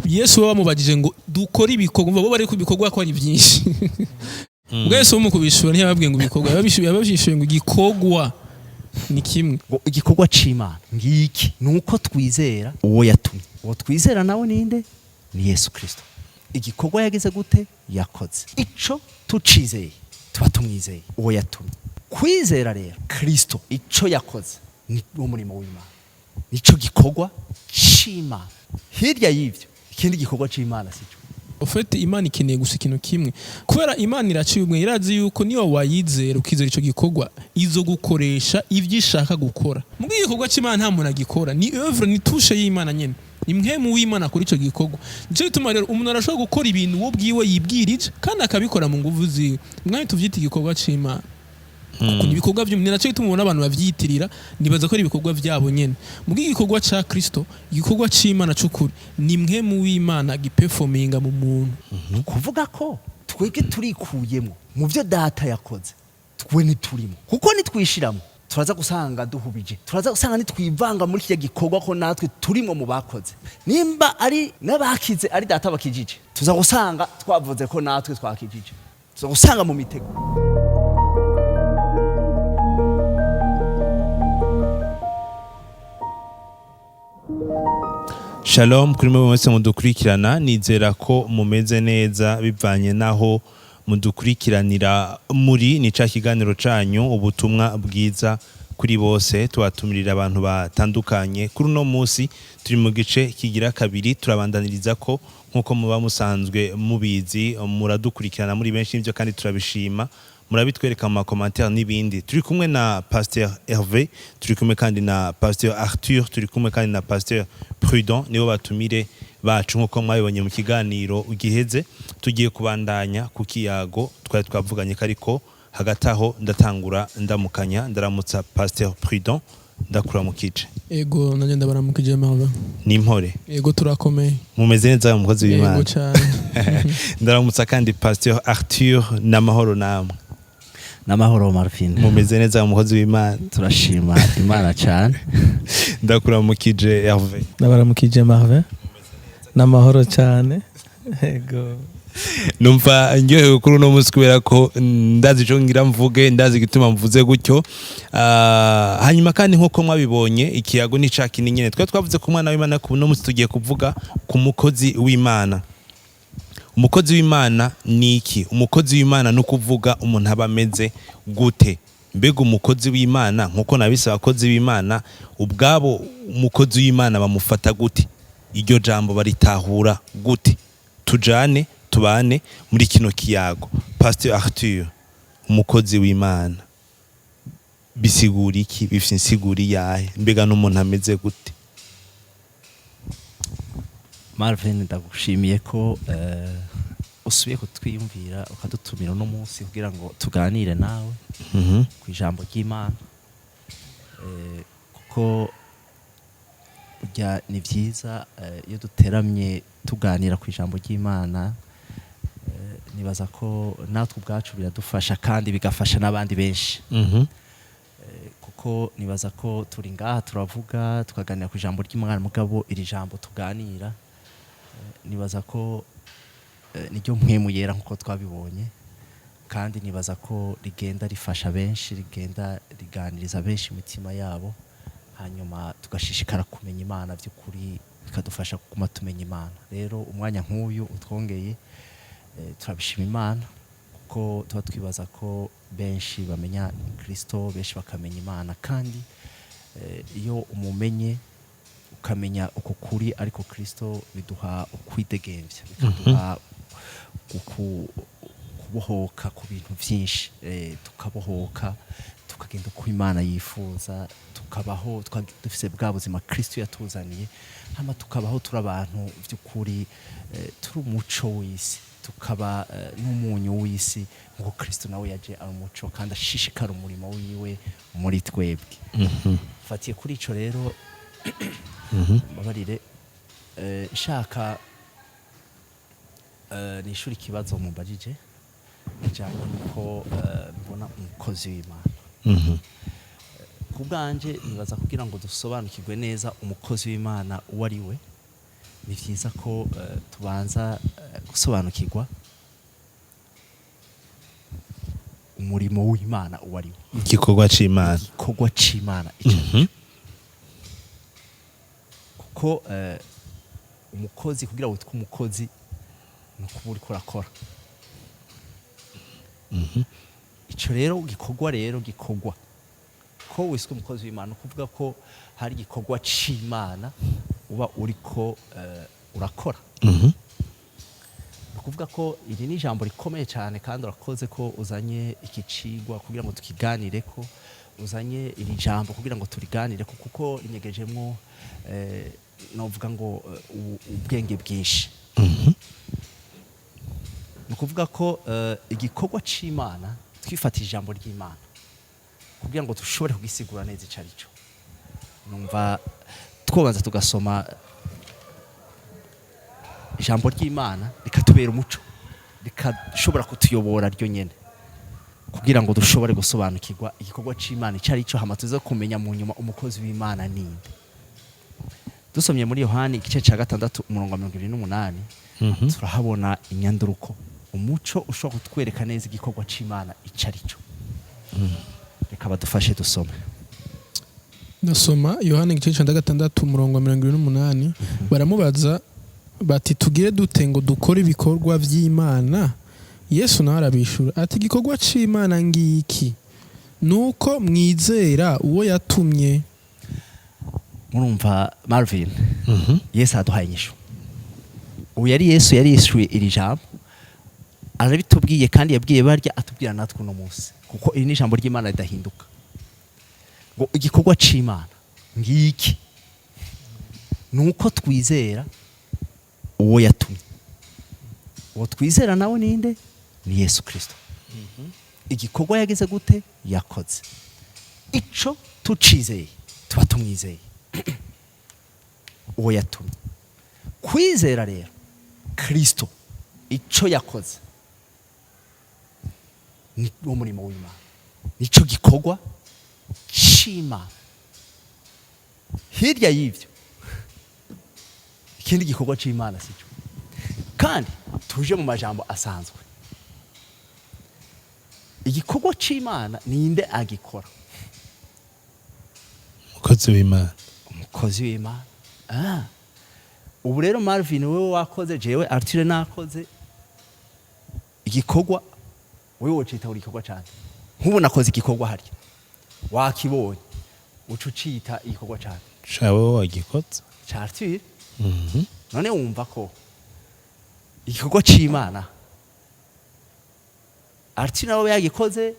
Yesu bamubajije ngo dukore ibikorwa, umva bo bari ku bikorwa ko ari byinshi. Ubwo Yesu mu kubishura ntiyababwiye ngo ibikorwa, yababishuye ngo igikorwa ni kimwe. Ngo igikorwa c'Imana ngiki nuko twizera uwo yatumye. Uwo twizera nawe ninde? Ni Yesu Kristo. Igikorwa yagize gute? Yakoze. Ico tucizeye tuba tumwizeye uwo yatumye. Kwizera rero Kristo ico yakoze ni wo murimo w'Imana, nico gikorwa c'Imana. Hirya y'ivyo ikindi gikorwa c'Imana sico. Ufite Imana ikeneye gusa ikintu kimwe, kubera Imana iraciye ubwenge, irazi yuko niyo wayizera ukizera ico gikorwa izo gukoresha ivyo ishaka gukora. Mu gikorwa c'Imana nta muntu agikora, ni œuvre, ni touche y'Imana nyene, impwemu w'Imana kuri ico gikorwa. Nico gituma rero umuntu arashobora gukora ibintu wo bwiwe yibwirije kandi akabikora mu nguvu ziwe. Mwami tuvyita igikorwa c'Imana kuko ni ibikorwa by'umuntu, nacyo gituma ubona abantu bavyitirira, nibaza ko ari ibikorwa byabo nyene. Mu gikorwa ca Kristo, igikorwa c'Imana c'ukuri ni mpwemu w'Imana giperforminga mu muntu. Kuvuga ko twebwe turikuyemo mu byo Data yakoze, twe ntiturimo, kuko nitwishiramo turaza gusanga duhubije, turaza gusanga nitwivanga muri kirya gikorwa ko natwe turimo mu bakoze. Nimba ari n'abakize ari Data bakijije, tuza gusanga twavuze ko natwe twakijije, tuza gusanga mu mitego. Shalom kuri mwe mwese mudukurikirana, nizera ko mumeze neza bivanye naho mudukurikiranira muri ni ca kiganiro canyu Ubutumwa Bwiza kuri Bose. Tubatumirira abantu batandukanye. Kuri uno munsi turi mu gice kigira kabiri, turabandaniriza ko nkuko muba musanzwe mubizi, muradukurikirana muri benshi n'ibyo kandi turabishima, murabitwereka mu ma commentaires n'ibindi. Turi kumwe na Pasteur Hervé, turi kumwe kandi na Pasteur Arthur, turi kumwe kandi na Pasteur Prudent, nibo batumire bacu. Nkuko mwabibonye mu kiganiro giheze, tugiye kubandanya ku kiyago twari twavuganye ko, ariko hagati aho ndatangura ndamukanya, ndaramutsa Pasteur Prudent, ndakuramukije. Ego, nanjye ndabaramukije, Marvin. Nimpore? Ego, turakomeye. Mumeze neza umukozi Ego. w'Imana? Cyane. Ndaramutsa kandi Pasteur Arthur, n'amahoro namwe? N'amahoro, Marvin. Mumeze neza umukozi w'Imana? Turashima Imana cyane. Ndakuramukije Hervé. Ndabaramukije Marvin, n'amahoro cyane, ego. Numva ndyohewe kuri uno munsi kubera ko ndazi ico ngira mvuge, ndazi igituma mvuze gutyo. Hanyuma kandi nkuko mwabibonye, ikiyago ni ca kindi nyene twari twavuze ku mwana w'Imana. Ku uno munsi tugiye kuvuga ku mukozi w'Imana. Umukozi w'Imana ni iki? Umukozi w'Imana ni ukuvuga umuntu aba ameze gute? Mbega umukozi w'Imana, nkuko nabise abakozi b'Imana ubwabo, umukozi w'Imana bamufata gute? Iryo jambo baritahura gute? Tujane tubane muri kino kiyago. Pasteur Arthur, umukozi w'Imana bisigura iki? Bifite insiguro iyahe? Mbega n'umuntu ameze gute? Marvin, ndagushimiye ko usubiye kutwiyumvira ukadutumira uno munsi kugira ngo tuganire nawe ku ijambo ry'Imana, kuko burya ni byiza iyo duteramye tuganira ku ijambo ry'Imana. Nibaza ko natwe ubwacu biradufasha kandi bigafasha n'abandi benshi, kuko nibaza ko turi ngaha turavuga tukaganira ku ijambo ry'Imana, mugabo iri jambo tuganira nibaza ko niryo mpwemu yera nkuko twabibonye, kandi nibaza ko rigenda rifasha benshi, rigenda riganiriza benshi imitima yabo, hanyuma tugashishikara kumenya Imana by'ukuri, bikadufasha kuguma tumenya Imana. Rero umwanya nk'uyu utwongeye, turabishima Imana, kuko tuba twibaza ko benshi bamenya Kristo, benshi bakamenya Imana. Kandi iyo umumenye ukamenya uko kuri ariko Kristo, biduha ukwidegemvya, bikaduha kubohoka ku bintu byinshi, tukabohoka tukagenda uko Imana yifuza, tukabaho dufise bwa buzima Kristo yatuzaniye, hama tukabaho turi abantu by'ukuri, turi umuco w'isi, tukaba n'umunyu w'isi, nk'uko Kristo nawe yaje ari umuco kandi ashishikara umurimo wiwe muri twebwe. Fatiye kuri ico rero, mbabarire, nshaka nishura ikibazo mumbajije bijanye nuko mbona umukozi w'Imana. Ku bwanje nibaza kugira ngo dusobanukirwe neza umukozi w'Imana uwo ari we. Ni vyiza ko tubanza gusobanukirwa umurimo w'Imana uwo ari wo. Igikorwa c'Imana. Igikorwa c'Imana ico ari cyo. Kuko umukozi, kugira witwe umukozi, ni ukuba uriko urakora. Ico rero gikorwa, rero gikorwa ko wiswe umukozi w'Imana, ukuvuga ko hari igikorwa c'Imana uba uriko urakora. Ni ukuvuga ko iri ni ijambo rikomeye cyane, kandi urakoze ko uzanye iki cigwa kugira ngo tukiganire, ko uzanye iri jambo kugira ngo turiganire ko, kuko rinyegejemwo novuga ngo ubwenge bwinshi. Ni ukuvuga ko igikorwa c'Imana, twifatira ijambo ry'Imana kugira ngo dushobore kugisigura neza ico ari cyo, numva twobanza tugasoma ijambo ry'Imana, rikatubera umuco, rikashobora kutuyobora ryo nyene, kugira ngo dushobore gusobanukirwa igikorwa c'Imana icyo ari cyo, hama tuze kumenya mu nyuma umukozi w'Imana ninde. Dusomye muri Yohani igice cya 6, umurongo wa 28, turahabona inyanduruko, umuco ushobora kutwereka neza igikorwa c'Imana icyo ari cyo. Reka badufashe dusome. Ndasoma Yohana igice cya 6, umurongo wa 28. Baramubaza bati: "Tugire dute ngo dukore ibikorwa by'Imana?" Yesu nawe arabishura ati: "Igikorwa c'Imana ngiki, nuko mwizera uwo yatumye." Murumva Marvin, Yesu aduhaye inyishu. Ubu yari Yesu yari yishuye iri jambo, arabitubwiye, kandi yabwiye barya, atubwira natwe uno munsi, kuko iri ni ijambo ry'Imana ridahinduka, ngo igikorwa c'Imana ngiki, ni uko twizera uwo yatumye. Uwo twizera nawe ninde? Ni Yesu Kirisito. Igikorwa yagize gute? Yakoze. Ico tucizeye, tuba tumwizeye uwo yatumye. Kwizera rero Kirisito, ico yakoze, ni wo murimo w'Imana, nico gikorwa c'Imana. Hirya y'ivyo, ikindi gikorwa c'Imana sico. Kandi tuje mu majambo asanzwe, igikorwa c'Imana ninde agikora? Umukozi w'Imana. Umukozi w'Imana. Ubu rero Marvin, wewe wakoze, jewe Arthur nakoze igikorwa, wewe wocita uri igikorwa cyane. Nk'ubu nakoze igikorwa harya, wakibonye, uca ucita igikorwa cyane? Cawe wagikoze. Ca Arthur. None wumva ko igikorwa c'Imana Arthur nawe yagikoze,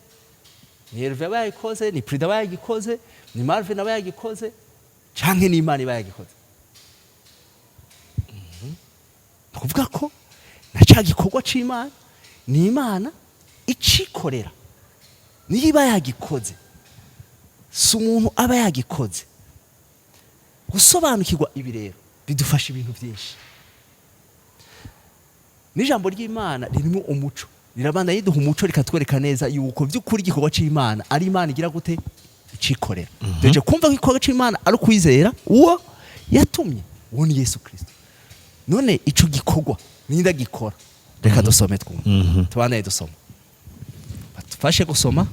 ni Herve aba yagikoze, ni Prida aba yagikoze, ni Marvin aba yagikoze, canke ni Imana iba yagikoze? Ni ukuvuga ko na ca gikorwa c'Imana ni Imana icikorera, niyo iba yagikoze, si umuntu aba yagikoze. Gusobanukirwa ibi rero bidufasha ibintu byinshi, n'ijambo ry'Imana ririmo umuco, rirabanda riduha umuco, rikatwereka neza yuko by'ukuri igikorwa c'Imana ari Imana igira gute? Icikorera. Duje kumva ko igikorwa c'Imana ari ukwizera uwo yatumye, uwo ni Yesu Kristo. None ico gikorwa ninde agikora? Reka dusome twumve. Tubanaye dusoma, badufashe gusoma.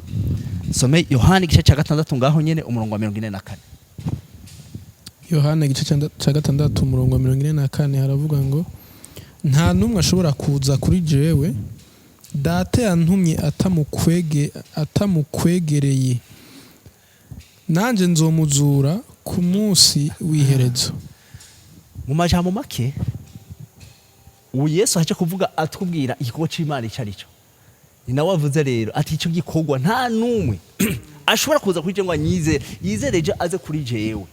Some Yohani igice cya 6 ngaho nyene, umurongo wa 44. Yohana igice cya 6, umurongo wa 44, haravuga ngo: "Nta n'umwe ashobora kuza kuri jewe Data yantumye atamukwegereye, nanjye nzomuzura ku munsi w'iherezo." Mu majambo make, ubu Yesu aje kuvuga, atubwira igikorwa c'Imana ico ari cyo. Ni nawe avuze rero ati: "Icyo gikorwa, nta n'umwe ashobora kuza kuri je ngo anyizere, yizere je, aze kuri jewe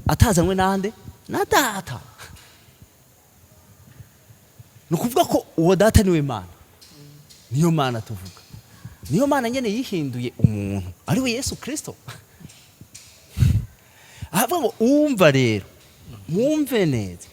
atazanywe nande? Na Data." Ni ukuvuga ko uwo Data niwe Mana, niyo Mana tuvuga, niyo Mana nyene yihinduye umuntu, ariwe Yesu Kristo. Avuga ngo: "Umva rero, mwumve neza,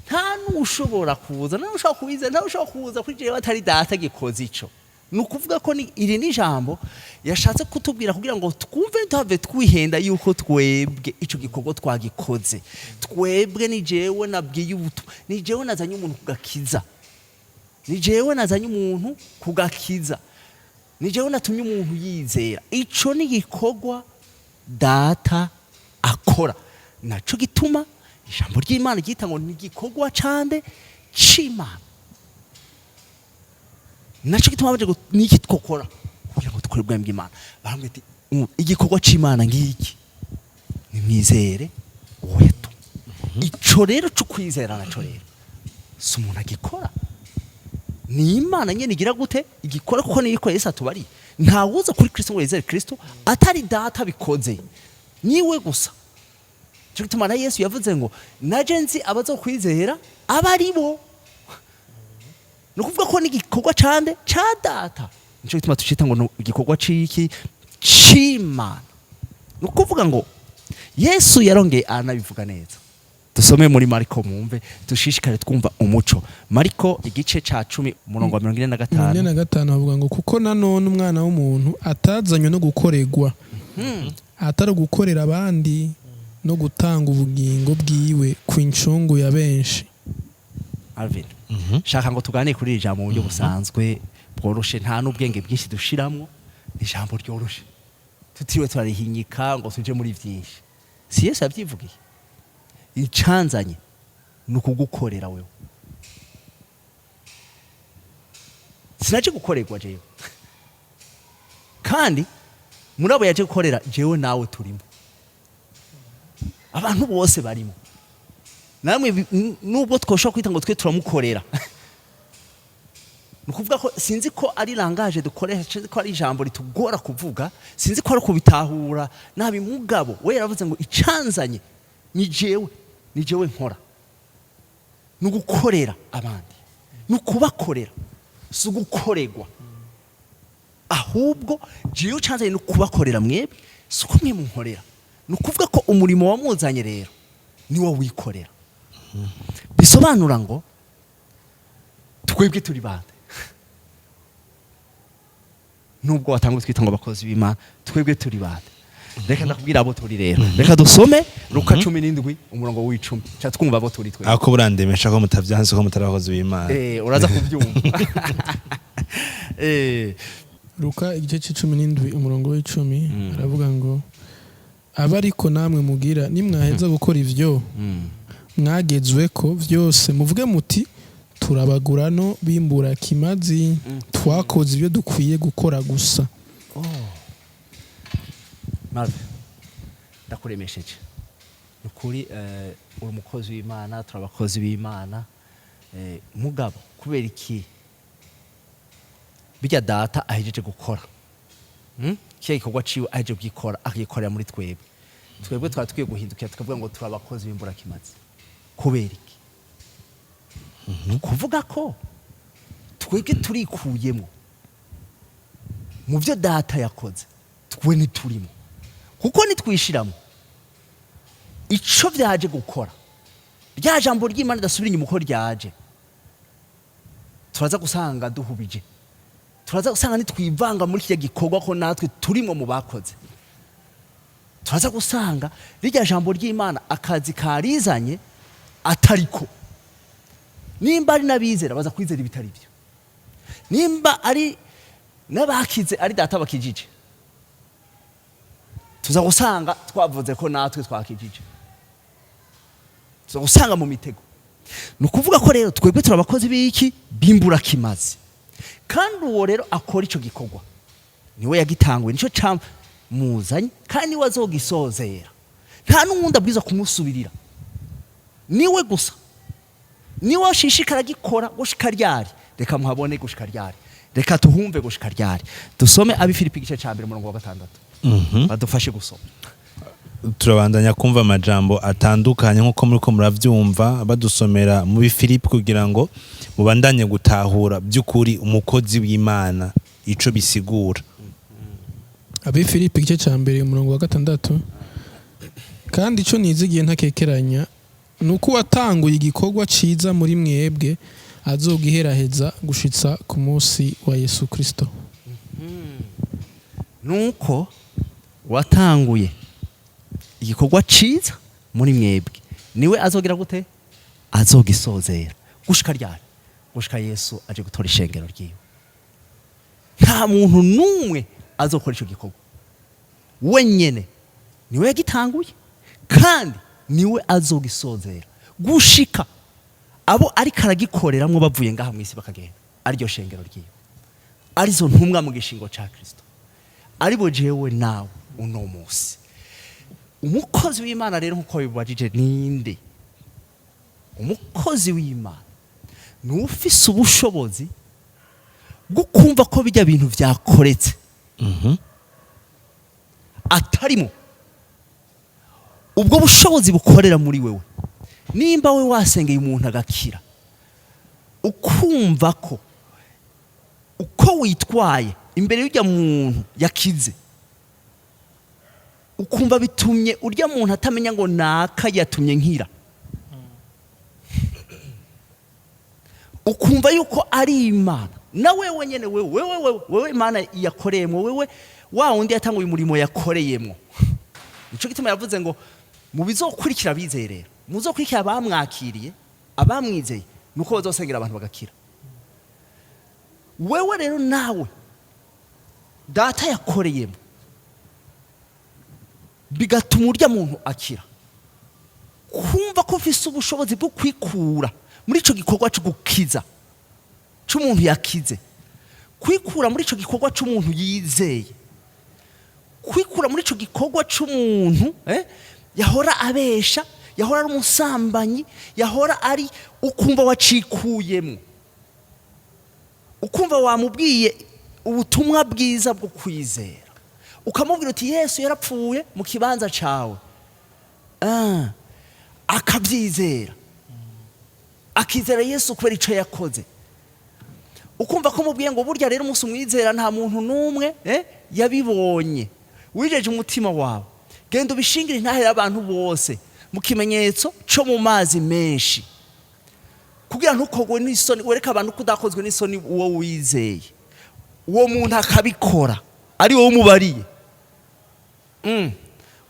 nta n'ushobora kuza, nta n'ushobora kubiza, nta n'ushobora kuza kuri jewe atari Data gikoze ico." Ni ukuvuga ko iri ni ijambo yashatse kutubwira kugira ngo twumve, ntave twihenda yuko twebwe ico gikorwa twagikoze. Twebwe ni jewe nabwiye ubutu, ni jewe nazanye umuntu kugakiza, ni jewe nazanye umuntu kugakiza, ni jewe natumye umuntu yizera. Ico ni igikorwa Data akora. Naco gituma ijambo ry'Imana ryita ngo ni igikorwa cande? C'Imana. Naco gituma baje ngo niki twokora kugira ngo dukore ubwami bw'Imana? Barambwira ati: "Igikorwa c'Imana ngiki, nimwizere uwo yatumye." Ico rero co kwizera naco rero si umuntu agikora, ni Imana nyene igira gute? Igikora, kuko niyo ikora. Yesu atubariye: ntawuza kuri Kristo ngo yizere Kristo atari Data bikoze, niwe gusa. Cyo gituma na Yesu yavuze ngo: "Naje nzi abazokwizera aba ari bo." Ni ukuvuga ko n'igikorwa cande? Ca Data. Nico gituma tucita ngo ni igikorwa c'iki? C'Imana. Ni ukuvuga ngo Yesu yarongeye aranabivuga neza. Dusome muri Mariko, mwumve, dushishikare twumva umuco. Mariko igice ca 10, umurongo wa mirongo ine na mirongo ine gatanu na gatanu havuga ngo: "Kuko nanone Umwana w'umuntu atazanywe no gukorerwa, atari ugukorera abandi no gutanga ubugingo bwiwe ku incungu ya benshi." Alvin, shaka ngo tuganire kuri iri jambo mu buryo busanzwe bworoshe, nta n'ubwenge bwinshi dushiramwo. Ni ijambo ryoroshe, tutiriwe turarihinyika ngo tuje muri byinshi. Si Yesu yabyivugiye? Icanzanye ni ukugukorera wewe, sinaje gukorerwa jewe. Kandi muri abo yaje gukorera, jewe nawe turimo, abantu bose barimo. Namwe nubwo twoshobora kwita ngo twe turamukorera, ni ukuvuga ko sinzi ko ari langage dukoresha, sinzi ko ari ijambo ritugora kuvuga, sinzi ko ari kubitahura nabi. Mugabo we yaravuze ngo: "Icanzanye ni jewe, ni jewe nkora, ni ugukorera abandi, ni ukubakorera, si ugukorerwa. Ahubwo jewe ucanzanye ni ukubakorera mwebwe, si uko mwe munkorera." Ni ukuvuga ko umurimo wamuzanye rero ni wo wikorera. Bisobanura ngo twebwe turi bande? Nubwo watanga twita ngo abakozi b'Imana, twebwe turi bande? Reka ndakubwira abo turi rero. Reka dusome Luka 17, umurongo w'10, ca twumva abo turi twebwe. Ako burandemesha ko mutavyanse ko mutari abakozi b'Imana. Uraza kubyumva. Luka igice c'17, umurongo w'10, aravuga ngo: "Aba ariko namwe mugira, nimwaheza gukora ivyo mwagezwe ko vyose, muvuge muti: turabagurano bimbura kimazi, twakoze ibyo dukwiye gukora gusa." Marve, ndakuremesheje. Ni ukuri, uri umukozi w'Imana, turi abakozi b'Imana. Mugabo kubera iki bijya Data ahejeje gukora, Kiriya gikorwa ciwe ahejeje kugikora, akagikorera muri twebwe, twebwe twari tukwiye guhindukira tukavuga ngo turi abakozi b'imburakimazi? Kubera iki? Ni ukuvuga ko twebwe turikuyemo mu byo Data yakoze, twe ntiturimo, kuko nitwishiramo ico vyaje gukora, rya jambo ry'Imana ridasubira inyuma uko ryaje, turaza gusanga duhubije, turaza gusanga nitwivanga muri kirya gikorwa ko natwe turimo mu bakoze, turaza gusanga rirya jambo ry'Imana akazi karizanye atariko. Nimba ari n'abizera, baza kwizera ibitari byo. Nimba ari n'abakize, ari Data bakijije, tuza gusanga twavuze ko natwe twakijije, tuza gusanga mu mitego. Ni ukuvuga ko rero twebwe turi abakozi b'iki? B'imburakimazi. Kandi uwo rero akora icyo gikorwa niwe yagitanguye, nicyo camuzanye, kandi niwe azogisozera. Nta n'uwundi abwiza kumusubirira, niwe gusa, niwe ashishikara agikora gushika ryari? Reka muhabone gushika ryari, reka tuhumve gushika ryari. Dusome Abi Filipi igice ca 1, umurongo wa 6. Badufashe gusoma. Turabandanya kumva amajambo atandukanye nk'uko muriko muravyumva badusomera muri Filipi, kugira ngo mubandanye gutahura by'ukuri umukozi w'Imana ico bisigura. Abi Filipi igice cya 1, umurongo wa 6: "Kandi icyo nizigiye ntakekeranya ni uko uwatanguye igikorwa cyiza muri mwebwe Azogiheraheza gushitsa ku munsi wa Yesu Kristo. Nuko watanguye igikorwa ciza muri mwebwe, niwe azogira gute? Azogisozera. Gushika ryari? Gushika Yesu aje gutora ishengero ryiwe. Nta muntu n'umwe azokora ico gikorwa wenyene. Niwe yagitanguye kandi niwe azogisozera gushika abo ariko aragikoreramwo bavuye ngaha mw'isi bakagenda, ariryo shengero ryiwe, arizo ntumwa mu gishingo ca Kristo, aribo jewe nawe uno munsi. Umukozi w'Imana rero, nkuko bibajije, ninde umukozi w'Imana? Ni ufise ubushobozi bwo kumva ko bijya bintu vyakoretse atarimo. Ubwo bushobozi bukorera muri wewe. Nimba we wasengeye umuntu agakira, ukumva ko uko witwaye imbere y'urya muntu yakize, ukumva bitumye urya muntu atamenya ngo naka yatumye nkira, ukumva yuko ari Imana na wewe nyene, wewe Imana yakoreyemo wewe, wa wundi yatanguye umurimo yakoreyemo. Nico gituma yavuze ngo mu bizokurikira abizeye rero, muzokurikira abamwakiriye, abamwizeye, nuko bazosengera abantu bagakira. Wewe rero nawe Data yakoreyemo bigatuma urya muntu akira, kumva ko ufise ubushobozi bwo kwikura muri ico gikorwa cyo gukiza c'umuntu yakize, kwikura muri ico gikorwa c'umuntu yizeye, kwikura muri ico gikorwa c'umuntu yahora abesha, yahora ari umusambanyi, yahora ari, ukumva wacikuyemo, ukumva wamubwiye ubutumwa bwiza bwo kwizera, ukamubwira uti: "Yesu yarapfuye mu kibanza cawe." Akabyizera, akizera Yesu kubera icyo yakoze. Ukumva ko mubwiye ngo burya rero umunsi umwizera nta muntu n'umwe yabibonye, wijeje umutima wawe, genda ubishingire intahe y'abantu bose mu kimenyetso cyo mu mazi menshi, kugira ntukogwe n'isoni, wereke abantu ko udakozwe n'isoni uwo wizeye. Uwo muntu akabikora ari wowe umubariye.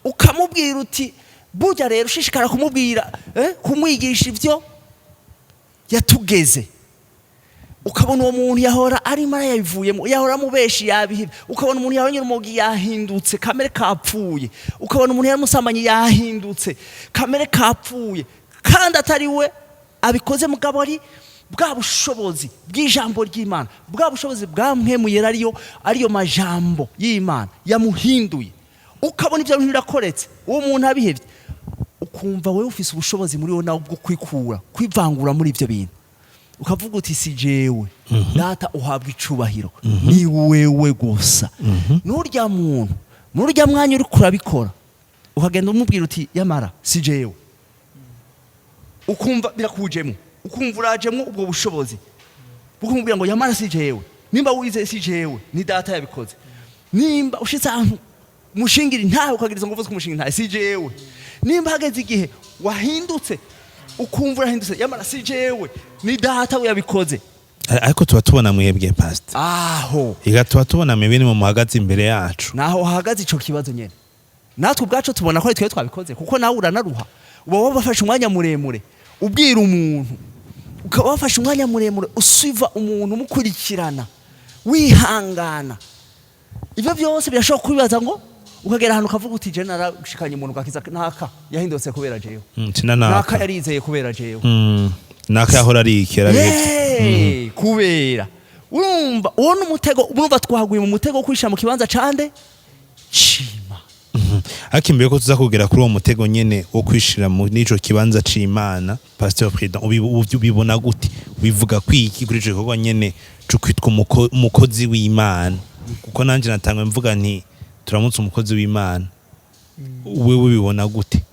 Ukamubwira uti burya rero, ushishikara kumubwira, kumwigisha ibyo yatugeze, ukabona uwo muntu yahora arimo arayabivuyemo, yahora amubeshi yabihebye, ukabona umuntu yahora urumogi yahindutse, kamere kapfuye, ukabona umuntu yari umusambanyi yahindutse, kamere kapfuye, kandi atari we abikoze, mugabo ari bwa bushobozi bw'ijambo ry'Imana, bwa bushobozi bwamwemuye, ariyo majambo y'Imana yamuhinduye. Ukabona ibyo bintu birakoretse, uwo muntu abihebye, ukumva wowe ufise ubushobozi muri wowe nawe bwo kwikura, kwivangura muri ibyo bintu, ukavuga uti: "Si jewe, Data uhabwa icubahiro, ni wewe gusa." N'urya muntu muri urya mwanya uri kurabikora, ukagenda umubwira uti: "Yamara si jewe." Ukumva birakujemo, ukumva urajemo ubwo bushobozi bwo kumubwira ngo: "Yamara si jewe, nimba wizeye si jewe, ni Data yabikoze." Nimba ushitse ahantu mushingira intahe, ukagiriza ngo uvuze kumushinga intahe: "Si jewe." Nimba hageze igihe wahindutse, ukumva urahindutse: "Yamara si jewe, ni Data we yabikoze." Ariko tuba tubona mwebwe, pastor. Aho. Ega tuba tubona mwebwe, nimwe muhagaze imbere yacu. Naho hahagaze ico kibazo nyene. Natwe ubwacu tubona ko ari twe twabikoze, kuko nawe uranaruha, uba wafashe umwanya muremure ubwira umuntu, ukaba wafashe umwanya muremure usuiva umuntu, umukurikirana, wihangana. Ibyo byose birashobora kubibaza ngo ukagera ahantu ukavuga uti: "Je narashikanye umuntu gakiza, naka yahindutse kubera jewe." Tina naka naka yarizeye kubera jewe. Naka yahora ari iki yarabihevye. Kubera urumva uwo ni umutego. Urumva twaguye mu mutego wo kwishira mu kibanza cande cima. Ariko imbere ko tuza kugera kuri uwo mutego nyene wo kwishira mu n'ico kibanza c'Imana, Pasteur Prudent, ubibona gute? Ubivuga kwiki kuri ico gikorwa nyene co kwitwa umukozi w'Imana? Kuko nanje natangwe mvuga nti turamutse umukozi w'Imana, wewe ubibona gute?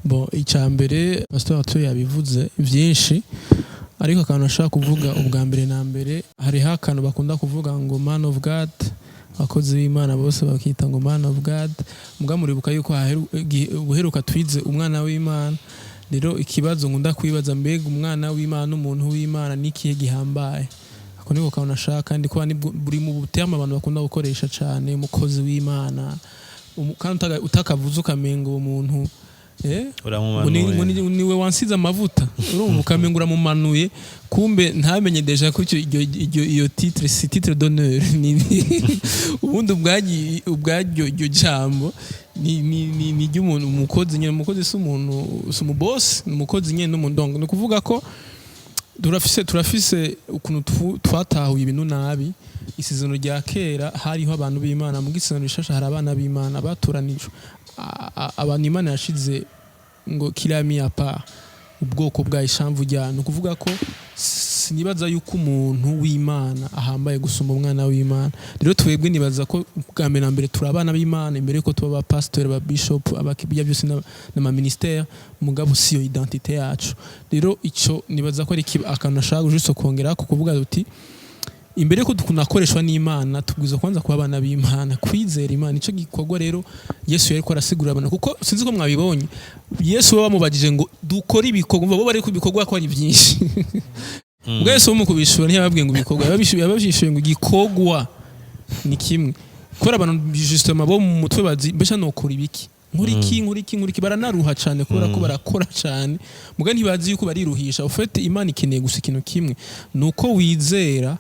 Bon, icya mbere, Pastor Arthur yabivuze byinshi, ariko akantu ashaka kuvuga ubwa mbere na mbere, hariho akantu bakunda kuvuga ngo "man of God", abakozi b'Imana bose bakita ngo "man of God". Muga muribuka yuko ubuheruka twize umwana w'Imana. Rero ikibazo nkunda kwibaza, mbega umwana w'Imana n'umuntu w'Imana n'ikihe gihambaye? Ako niko kantu nashaka, kandi kuba ni buri mu terme abantu bakunda gukoresha cyane, umukozi w'Imana. Kandi utakavuze ukamenga uwo muntu ngo Uramumanuye. Niwe wansize amavuta, urumva, ukamenga uramumanuye, kumbe ntamenye déjà ko iyo titre si titre d'honneur, ni ubundi ubwaryo iryo jambo ni ry'umuntu umukozi nyine. Umukozi si umuntu, si umubosi, ni umukozi nyine n'umundongo. Ni ukuvuga ko turafise ukuntu twatahuye ibintu nabi. Isezerano rya kera hariho abantu b'Imana, mu isezerano rishasha hari abana b'Imana batoranijwe. Abantu Imana yashize ngo qu'il a mis à part, ubwoko bwa ishamvu ryayo. Ni ukuvuga ko sinibaza yuko umuntu w'Imana ahambaye gusumba umwana w'Imana. Rero twebwe nibaza ko bwa mbere na mbere turi abana b'Imana imbere yuko tuba abapasitori, aba bishop, abakibya byose n'amaministère, mugabo siyo identité yacu. Rero ico nibaza ko ari akantu nashaka juste kongera ku kuvuga uti imbere yuko tunakoreshwa n'Imana, tubwirizwa kwanza kuba abana b'Imana, kwizera Imana. Ico gikorwa rero Yesu yariko arasigurira abantu, kuko sinzi ko mwabibonye, Yesu we bamubajije ngo dukore ibikorwa, umva bo bari ku bikorwa ko ari byinshi. Ubwo Yesu mu kubishura ntiyababwiye ngo ibikorwa, yababishuye ngo igikorwa ni kimwe, kubera abantu justement bo mu mutwe bazi mbese nokora ibiki, nkora iki, nkora iki, nkora iki, baranaruha cyane kubera ko barakora cyane, muga ntibazi yuko bariruhisha. Ufite Imana ikeneye gusa ikintu kimwe, nuko wizera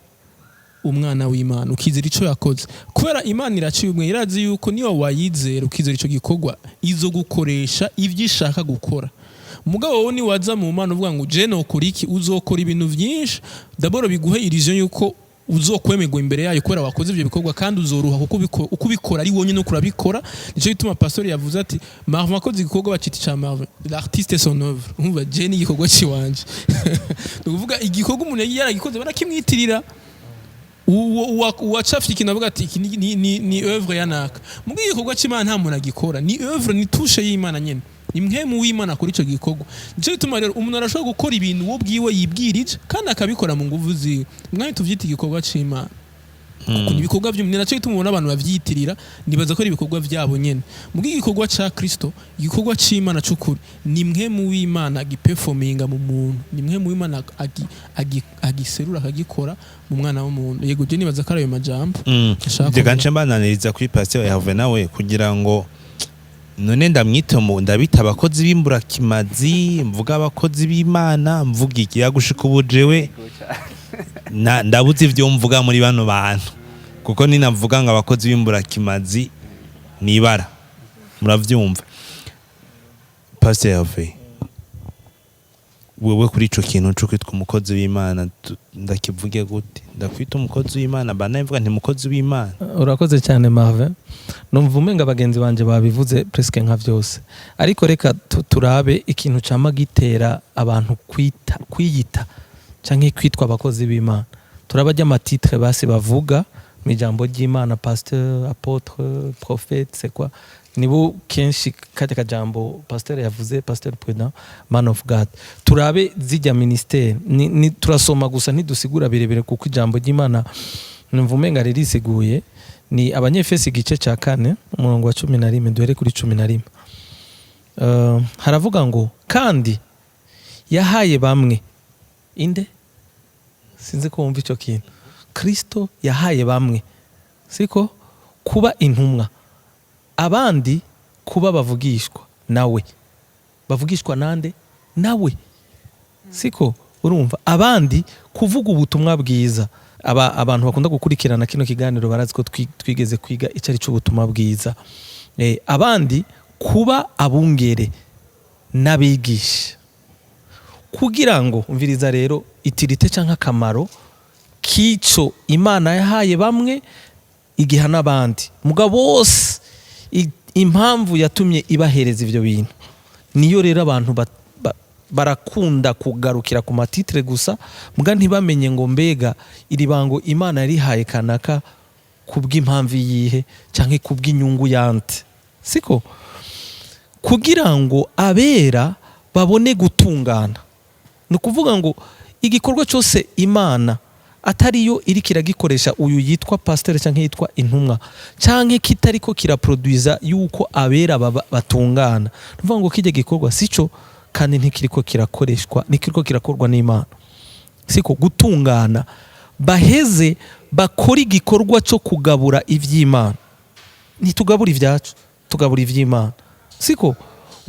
umwana w'Imana, ukizera ico yakoze, kubera Imana iraciye ubwenge, irazi yuko niyo wayizera ukizera ico gikorwa, izo gukoresha ivyo ishaka gukora. Mugabo wowe niwaza mu Mana uvuga ngo je nokora iki, uzokora ibintu vyinshi, d'abord biguhe illusion yuko uzokwemerwa imbere yayo kubera wakoze ivyo bikorwa, kandi uzoruha kuko uko ubikora ari wonyine uko urabikora. Nico gituma pastor yavuze ati Marvin akoze igikorwa bacita ica Marvin, l'artiste et son œuvre. Umva, je ni igikorwa ciwanje, ni ukuvuga igikorwa umuntu yaragikoze barakimwitirira. Uwacafye ikintu avuga ati iki ni œuvre ya naka. Mugo igikorwa c'Imana nta muntu agikora, ni œuvre, ni touche y'Imana nyene, imwe mu w'Imana kuri ico gikorwa. Nico gituma rero umuntu arashobora gukora ibintu wo bwiwe yibwirije kandi akabikora mu nguvu ziwe, mwanya tuvyita igikorwa c'Imana, kuko ni ibikorwa by'umuntu. Ni nacyo gituma ubona abantu bavyitirira, nibaza ko ari ibikorwa byabo nyene. Mugo igikorwa ca Kristo, igikorwa c'Imana c'ukuri, ni mwe mu w'Imana giperforminga mu muntu, ni mwe mu w'Imana agiserura akagikora mu mwana w'umuntu. Yego, je nibaza ko ari ayo majambo nshaka Reka kuvuga. nce mbananiriza kuri Pasteur Herve nawe, kugira ngo none ndamwite mu ndabita abakozi b'imburakimazi, mvuga abakozi b'Imana, mvuga iki? Yagushika ubu jewe ndabuze ivyo mvuga muri bano bantu, kuko ninavuga ngo abakozi b'imburakimazi nibara muravyumva. Pasteur Herve, wewe kuri ico kintu co kwitwa umukozi w'Imana, ndakivuge gute? Ndakwita umukozi w'Imana, bana mvuga nti mukozi w'Imana? Urakoze cyane, Marvin. Numva umenga bagenzi banje babivuze presque nka byose, ariko reka turabe ikintu cama gitera abantu kwita, kwiyita canke kwitwa abakozi b'Imana. Turaba ry'amatitre basi bavuga mu ijambo ry'Imana: pasteur, apôtre, prophète, c'est quoi? Nibo kenshi kajya kajambo pasteur yavuze, Pasteur Prudent, man of God. Turabe zijya ministère ni turasoma gusa, ntidusigura birebire, kuko ijambo ry'Imana numva umenga ririsiguye. Ni Abanyefesi igice cya 4, umurongo wa 11. Duhere kuri 11. Haravuga ngo kandi yahaye bamwe inde? Sinzi ko wumva icyo kintu. Kristo yahaye bamwe, siko, kuba intumwa, abandi kuba bavugishwa nawe. Bavugishwa nande? Nawe, siko? Urumva, abandi kuvuga ubutumwa bwiza. Abantu bakunda gukurikirana kino kiganiro barazi ko twigeze kwiga icyo ari cyo ubutumwa bwiza. Abandi kuba abungere n'abigisha, kugira ngo, umviriza rero utilité cyangwa akamaro k'ico Imana yahaye bamwe igiha n'abandi, mugabo bose impamvu yatumye ibahereza ivyo bintu niyo. Rero abantu barakunda kugarukira ku matitre gusa, muga ntibamenye ngo mbega iri bango Imana yarihaye kanaka kubw'impamvu iyihe canke kubw'inyungu yante, siko? Kugira ngo abera babone gutungana. Ni ukuvuga ngo igikorwa cyose Imana atariyo iri kiragikoresha uyu yitwa pasiteri cyangwa yitwa intumwa, cyangwa kitariko kiraproduiza yuko abera batungana, ni ukuvuga ngo kijya gikorwa sico. Kandi ntikiriko kirakoreshwa, ntikiriko kirakorwa n'Imana. Siko gutungana, baheze bakora igikorwa cyo kugabura iby'Imana. Ntitugabura ibyacu, tugabura iby'Imana. Siko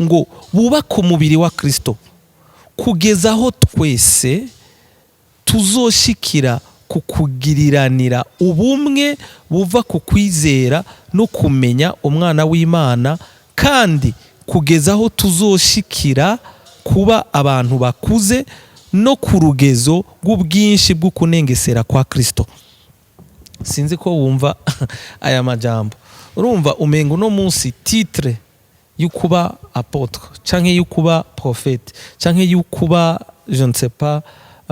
ngo bubake umubiri wa Kristo kugeza aho twese tuzoshikira ku kugiriranira ubumwe buva ku kwizera no kumenya Umwana w'Imana, kandi kugeza aho tuzoshikira kuba abantu bakuze no ku rugezo rw'ubwinshi bw'ukunengesera kwa Kristo. Sinzi ko wumva aya majambo. Urumva umenga uno munsi titre y'ukuba apôtre canke y'ukuba prophète canke y'ukuba, je ne sais pas,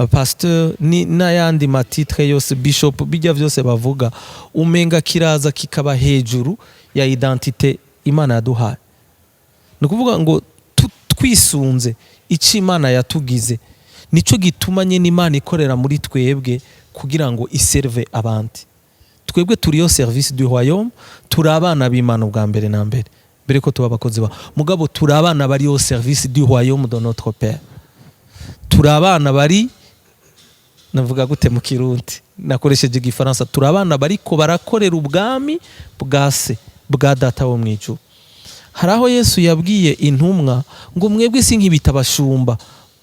pasteur ni n'ayandi ma titre yose, bishop, bijya vyose bavuga, umenga kiraza kikaba hejuru ya identité Imana yaduhaye. Ni ukuvuga ngo twisunze icyo Imana yatugize, nicyo gituma nyine Imana ikorera muri twebwe kugira ngo iserve abandi. Twebwe turi au service du royaume, turi abana b'Imana ubwa mbere na mbere, mbere ko tuba abakozi ba mugabo. Turi abana bari au service du royaume de notre père. Turi abana bari, navuga gute mu Kirundi, nakoresheje Igifaransa, turi abana bariko barakorera ubwami bwa se, bwa Data wo mu ijuru. Hari aho Yesu yabwiye intumwa ngo: "Mwebwe si nkibita abashumba",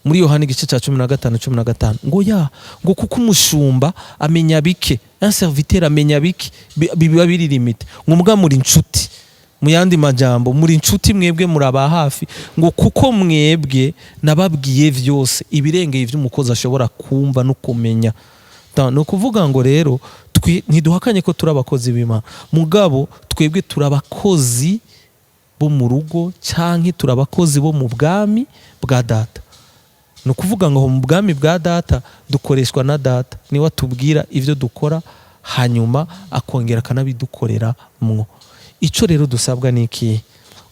muri Yohani igice cya 15 15, ngo ya ngo kuko umushumba amenya bike, un serviteur amenya bike, biba biri limité, ngo mbwa muri inshuti. Mu yandi majambo, muri inshuti, mwebwe muraba hafi, ngo kuko mwebwe nababwiye vyose ibirengeye ivy'umukozi ashobora kumva no kumenya. Ni ukuvuga ngo rero ntiduhakanye ko turi abakozi b'Imana, mugabo twebwe turi abakozi bo mu rugo canke turi abakozi bo mu bwami bwa Data. Ni ukuvuga ngo mu bwami bwa Data dukoreshwa na Data, niwe atubwira ibyo dukora, hanyuma akongera akanabidukorera mwo. Icyo rero dusabwa ni ikihe?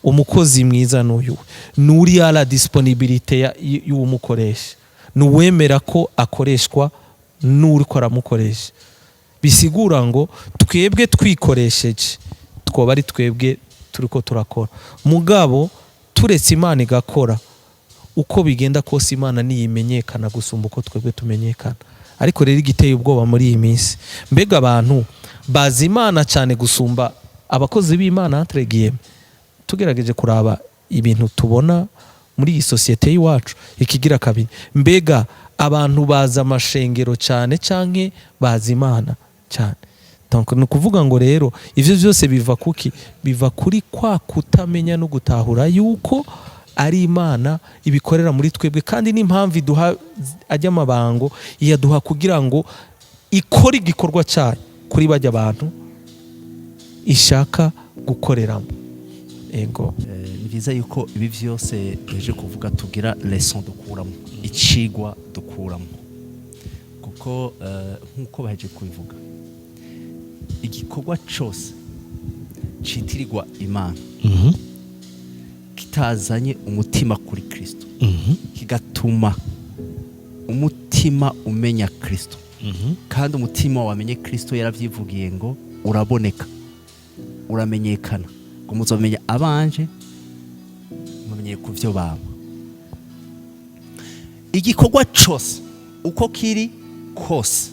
Umukozi mwiza n'uyu ni uri à la disponibilité y'uwumukoresha, ni uwemera ko akoreshwa n'uri ko aramukoresha. Bisigura ngo twebwe twikoresheje twoba ari twebwe turi ko turakora, mugabo turetse Imana igakora, uko bigenda kose Imana niyimenyekana gusumba uko twebwe tumenyekana. Ariko rero igiteye ubwoba muri iyi minsi, mbega abantu bazi Imana cyane gusumba abakozi b'Imana, entre guillemets, tugerageje kuraba ibintu tubona muri iyi sosiyete y'iwacu. Ikigira kabiri, mbega abantu bazi amashengero cyane canke bazi Imana cyane? Donc ni ukuvuga ngo rero ivyo byose biva kuki? Biva kuri kwa kutamenya no gutahura yuko ari Imana ibikorera muri twebwe, kandi n'impamvu iduha ajya amabango, iyaduha kugira ngo ikore igikorwa cyayo kuri bajya abantu ishaka gukoreramo. Ego. Ni byiza yuko ibi byose duheje kuvuga tugira leçon dukuramo, icigwa dukuramo, kuko nk'uko baheje kubivuga, igikorwa cyose citirirwa Imana kitazanye umutima kuri Kristo, kigatuma umutima umenya Kristo, kandi umutima wamenye Kristo, yaravyivugiye ngo uraboneka, uramenyekana, ngo muzomenya abanje mumenye ku vyo bama. Igikorwa cose uko kiri kose,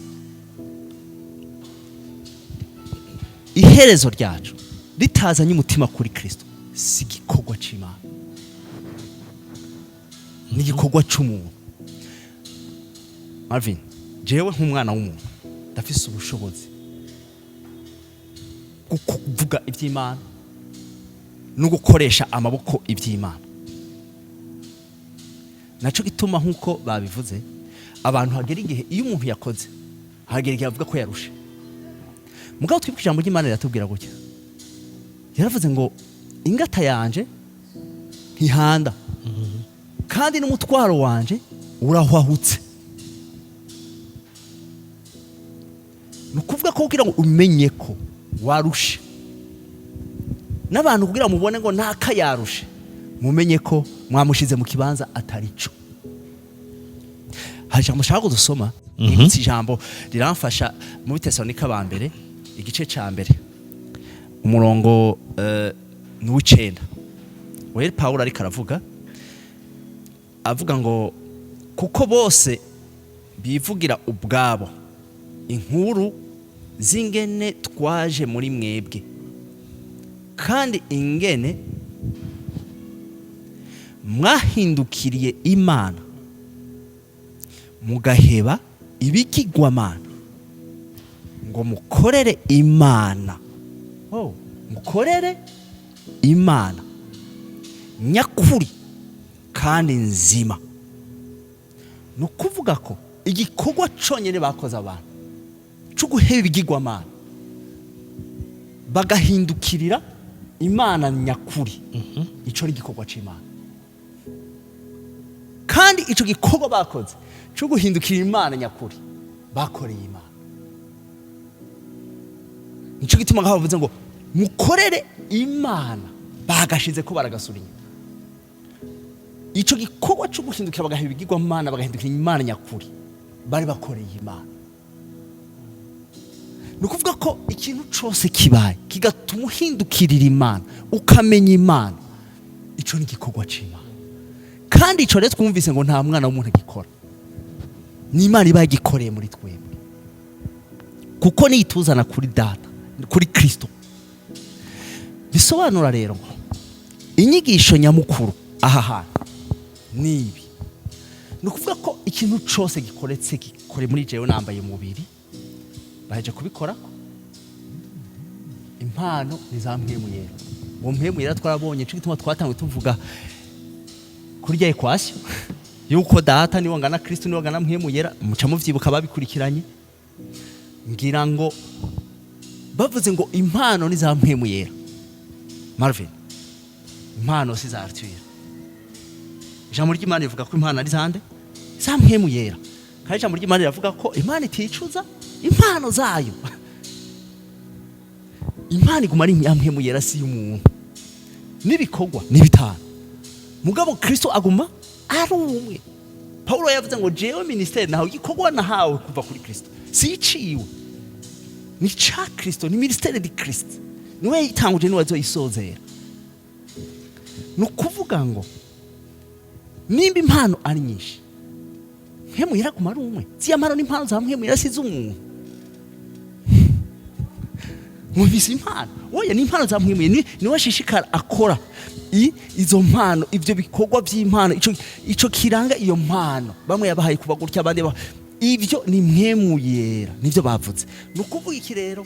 iherezo ryacu ritazanye umutima kuri Kristo, si igikorwa c'Imana, ni igikorwa c'umuntu. Marvin, jewe nk'umwana w'umuntu ndafise ubushobozi bwo kuvuga iby'Imana no gukoresha amaboko iby'Imana. Naco gituma, nk'uko babivuze, abantu hagera igihe, iyo umuntu yakoze, hagera igihe avuga ko yarushe. Mugabo twibuke ijambo ry'Imana riratubwira gutya, yaravuze ngo: "Ingata yanje ntihanda, kandi n'umutwaro wanje urahwahutse." Ni ukuvuga ko kugira ngo umenye ko warushe, n'abantu kugira ngo mubone ngo ntaka yarushe, mumenye ko mwamushize mu kibanza atari cyo. Hari ijambo nshaka dusoma. Nibutse ijambo riramfasha mu Bitesalonika ba mbere igice ca mbere, umurongo ni uw'icenda. Wera Pawulo ariko aravuga. Avuga ngo kuko bose bivugira ubwabo inkuru z'ingene twaje muri mwebwe, kandi ingene mwahindukiriye Imana, mugaheba ibigirwamana ngo mukorere Imana, oh, mukorere Imana nyakuri kandi nzima. Ni ukuvuga ko igikorwa cyonyine bakoze abantu cyo guheba ibigirwamana bagahindukirira Imana nyakuri, icyo ni igikorwa cy'Imana. Kandi icyo gikorwa bakoze cyo guhindukirira Imana nyakuri, bakoreye Imana. Nicyo gituma ngaho bavuze ngo mukorere Imana, bagashize ko baragasura inyuma. Icyo gikorwa cyo guhindukira bagaheba ibigirwamana, bagahindukira Imana nyakuri, bari bakoreye Imana. Ni ukuvuga ko ikintu cyose kibaye kigatuma uhindukirira Imana, ukamenya Imana, icyo ni igikorwa cy'Imana. Kandi icyo rero twumvise ngo nta mwana w'umuntu agikora, ni Imana iba yagikoreye muri twebwe, kuko niyituzana kuri Data, kuri Kirisito. Bisobanura rero ngo inyigisho nyamukuru aha hantu ni ibi: ni ukuvuga ko ikintu cyose gikoretse, gikore muri jewe nambaye umubiri, baheje kubikora. Impano ni za Mpwemu Yera. Uwo Mpwemu Yera twarabonye, cyo gituma twatanguye tuvuga kurya équation yuko Data niwe ngana, Kristo niwe ngana, Mpwemu Yera. Muca muvyibuka babikurikiranye. Ngira ngo bavuze ngo impano ni za Mpwemu Yera. Marvin, impano si za Arthur. Ijambo ry'Imana rivuga ko impano ari zande? Za Mpwemu Yera. Kandi ijambo ry'Imana riravuga ko Imana iticuza impano zayo. Impano iguma ari iya Mpwemu Yera, si y'umuntu. N'ibikorwa ni bitanu, mugabo Kristo aguma ari umwe. Paulo yavuze ngo jewe ministère nawe, igikorwa nahawe kuva kuri Kristo si iciwe, ni ca Kristo, ni ministère du Christ. Niwe yayitanguje, niwe azoyisozera. Ni ukuvuga ngo nimba impano ari nyinshi, Mpwemu Yera aguma ari umwe. Ziya mpano n'impano za Mpwemu Yera, si iz'umuntu. Mwumvise impano? Oya, ni impano za Mpwemu Yera. Niwe ashishikara akora izo mpano, ivyo bikorwa by'impano, ico kiranga iyo mpano. Bamwe yabahaye kuba gutya, abandi ivyo ni Mpwemu Yera, nivyo bavuze. Ni ukuvuga iki rero?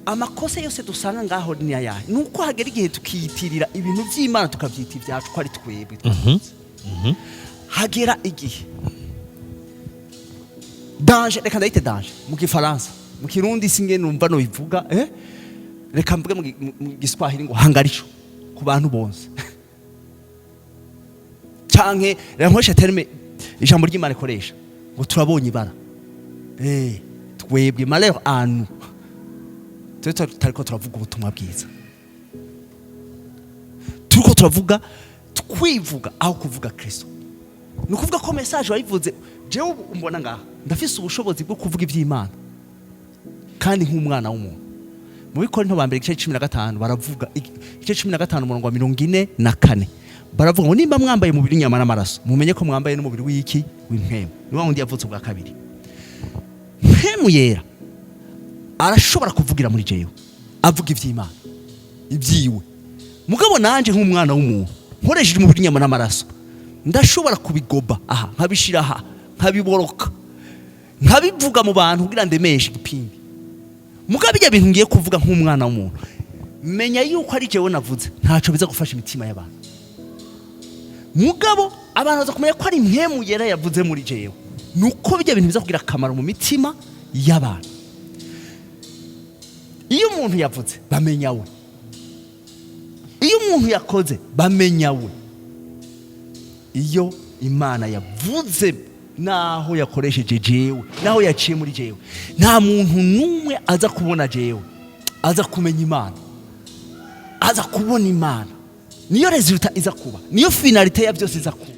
Amakosa yose dusanga ngaho ni ayahe? Ni uko hagera igihe tukiyitirira ibintu by'Imana, tukabyita ibyacu, ko ari twebwe twavuze. Hagera igihe danger, reka ndayite danger mu Gifaransa, mu Kirundi singe numva no bivuga, reka mvuge mu Giswahili ngo angalisho ku bantu bose, canke reka nkoreshe terme ijambo ry'Imana ikoresha ngo turabonye ibara. Twebwe, malheur à nous, twe tutariko turavuga ubutumwa bwiza, turiko turavuga twivuga aho kuvuga Kristo. Ni ukuvuga ko message wayivuze. Jewe ubu umbona ngaha, ndafise ubushobozi bwo kuvuga iby'Imana kandi nk'umwana w'umuntu. Mu Bikorinto ba mbere igice 15 baravuga, igice 15 umurongo wa 44, baravuga ngo nimba mwambaye umubiri w'inyama n'amaraso, mumenye ko mwambaye n'umubiri w'iki? W'impwemu. Ni wa wundi yavutse ubwa kabiri. Mpwemu Yera arashobora kuvugira muri jewe, avuga iby'Imana, ibyiwe. Mugabo nanje nk'umwana w'umuntu nkoresheje umubiri w'inyama n'amaraso, ndashobora kubigoba aha, nkabishira aha, nkabiboroka, nkabivuga mu bantu kugira ndemeshe igipindi. Mugabo ibyo bintu ngiye kuvuga nk'umwana w'umuntu, menya yuko ari jewe navuze, ntaco biza gufasha imitima y'abantu. Mugabo abantu baza kumenya ko ari Mpwemu Yera yavuze muri jewe, nuko bijya bintu biza kugira akamaro mu mitima y'abantu. Iyo umuntu yavuze, bamenya we. Iyo umuntu yakoze, bamenya we. Iyo Imana yavuze, naho yakoresheje jewe, naho yaciye muri jewe, nta muntu n'umwe aza kubona jewe aza kumenya Imana, aza kubona Imana. Niyo résultat iza kuba, niyo finalité ya byose iza kuba.